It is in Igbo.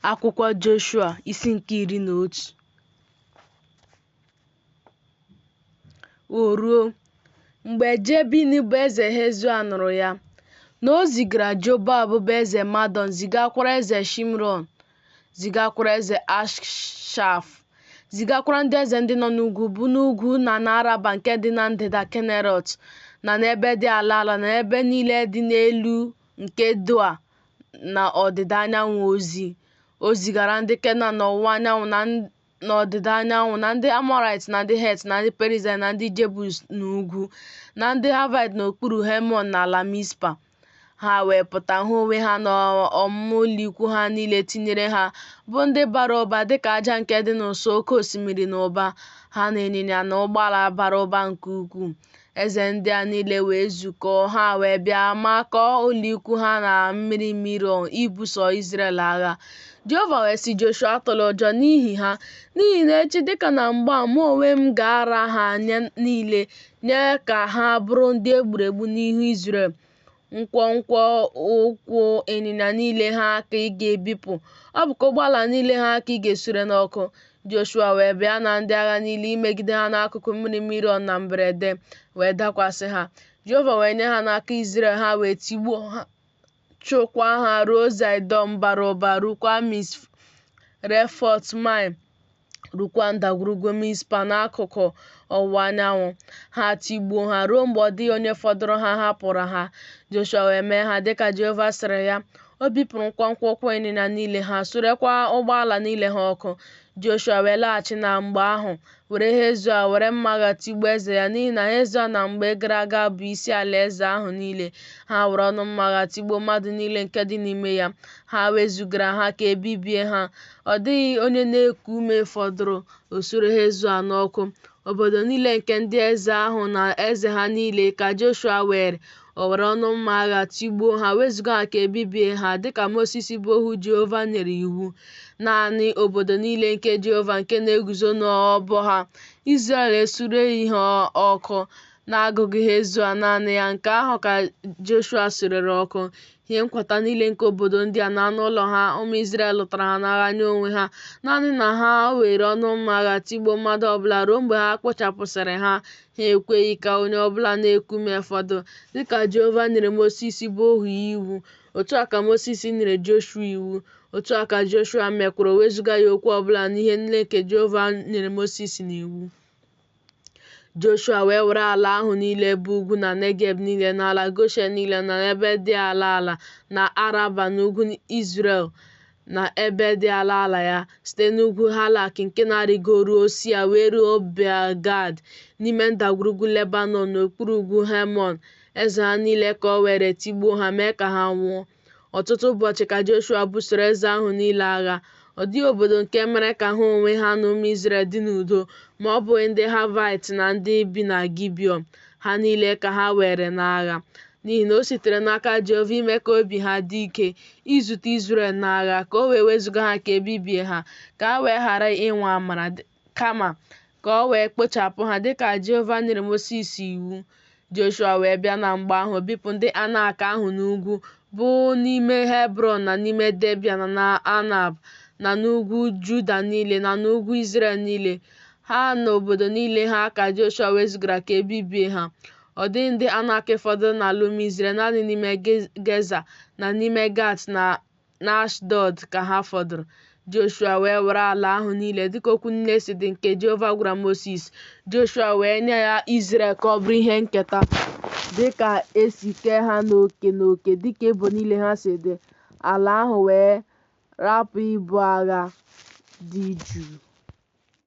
Akwụkwọ Joshua, isi nke 11. O ruo, mgbe Jebin bụ eze Hezọ nụrụ ya, na o zigara Jobab bụ eze Madọn, zigakwara eze Shimrọn, zigakwara eze Akshaf, zigakwara ndị eze ndị nọ n'ugwu, bụ n'ugwu na n'Araba nke dị na ndịda Kinerọt, na n'ebe dị ala ala, na n'ebe niile dị n'elu nke Doa n'ọdịda anyanwụ ozi. O zigara ndị Kenan n'ọwụwa anyanwụ na n'ọdịda anyanwụ, na ndị Amọraịt na ndị Het na ndị Perizaịt na ndị Jebus n'ugwu, na ndị Haịvaịt n'okpuru Hemọn n'ala Mizpa. Ha wee pụta ha onwe ha na ọmụma ụlọikwu ha niile tinyere ha, bụ ndị bara ụba dị ka aja nke dị n'ụsọ oke osimiri n'ụba, ha na ịnyịnya na ụgbọala bara ụba nke ukwuu. Eze ndị a niile wee zukọọ, ha wee bịa makọọ ụlọikwu ha na mmiri Mirọm ibuso Izrel agha. Jehova wee sị Joshua, Atụla ụjọ n'ihi ha, n'ihi na echi dịka na mgbe a, mụ onwe m ga-ara ha niile nye ka ha bụrụ ndị e gburu egbu n'ihu Izrel. Nkwonkwo ụkwụ ịnyịnya niile ha ka ị ga-ebipụ, ọ bụkwa ụgbọala niile ha ka ị ga-esure n'ọkụ. Joshua wee bịa na ndị agha niile imegide ha n'akụkụ mmiri Mirọm na mberede, wee dakwasị ha. Jehova wee nye ha n'aka Izrel, ha wee tigbuo ha, chụkwa ha ruo Zaịdọn bara ụba, rukwa Misrefọt-maim, rukwa ndagwurugwu Mizpa n'akụkụ ọwụwa anyanwụ. Ha tigbuo ha ruo mgbe ọ dịghị onye fọdụrụ ha hapụrụ ha. Joshua wee mee ha dịka Jehova sịrị ya. O bipụrụ nkwonkwo ụkwụ ịnyịnya niile ha, surekwa ụgbọala niile ha ọkụ. Joshua wee laghachi na mgbe ahụ, were Hezọ, were mma agha tigbuo eze ya, n'ihi na Hezọ na mgbe gara aga bụ isi alaeze ahụ niile. Ha were ọnụ mma agha tigbuo mmadụ niile nke dị n'ime ya. Ha wezugara ha ka e bibie ha. Ọ dịghị onye na-eku ume fọdụrụ. O sure Hezọ n'ọkụ. Obodo niile nke ndị eze ahụ na eze ha niile ka Joshua weere. O were ọnụ mma agha tigbuo ha, wezuga ha ka e bibie ha, dịka Mosis bụ ohu Jehova nyere iwu. Naanị obodo niile nke Jehova nke na-eguzo n'ọbọ ha, Izrel esureghị ha ọkụ, na-agụghị Hezọ naanị ya, nke ahụ ka Joshua surere ọkụ. Ihe nkwata niile nke obodo ndị a na anụ ụlọ ha, ụmụ Izrel lụtara ha n'agha nye onwe ha, naanị na ha were ọnụ mma agha tigbuo mmadụ ọbụla ruo mgbe ha kpochapụsịrị ha. Ha ekweghị ka onye ọbụla na-eku ume fọdụ, dịka Jehova nyere Mosis bụ ohu ya iwu. Otu a ka Mosis nyere Joshua iwu, otu a ka Joshua mekwara, o wezugaghị okwu ọbụla n'ihe niile nke Jehova nyere Mosis n'iwu. Joshua wee were ala ahụ niile bụ ugwu na Negeb niile na ala Goshen niile na ebe dị ala ala na Araba na ugwu Izrel na ebe dị ala ala ya, site n'ugwu Halak nke na-arịgo ruo Sia wee ruo Baal-Gad n'ime ndagwurugwu Lebanọn n'okpuru ugwu Hemọn. Eze ha niile ka o were tigbuo ha mee ka ha nwụọ. Ọtụtụ ụbọchị ka Joshua busoro eze ahụ niile agha. Ọ dịghị obodo nke mere ka ha onwe ha na ụmụ Izrel dị n'udo, ma ọ bụghị ndị Haịvaịt na ndị bi na Gibiọn. Ha niile ka ha weere n'agha. N'ihi na o sitere n'aka Jehova ime ka obi ha dị ike izute Izrel n'agha, ka o wee wezụga ha ka e bibie ha, ka ha wee ghara inwe amara, kama ka o wee kpochapụ ha dịka Jehova nyere Mosis iwu. Joshua wee bịa na mgbe ahụ bipụ ndị Anak ahụ n'ugwu, bụ n'ime Hebrọn na n'ime Debịa na n'Anab na n'ugwu Juda niile na n'ugwu Izrel niile. Ha na obodo niile ha ka Joshua wezugara ka e bibie ha. Ọ dịghị ndị Anak fọdụrụ n'ala ụmụ Izrel, naanị n'ime Geza na n'ime Gat na n'Ashdọd ka ha fọdụrụ. Joshua wee were ala ahụ niile dịka okwu niile si dị nke Jehova gwara Mosis. Joshua wee nye ya Izrel ka ọ bụrụ ihe nketa, dịka e si kee ha n'oke n'oke dịka ebo niile ha si dị. Ala ahụ wee rapụ ibu agha dị jụụ.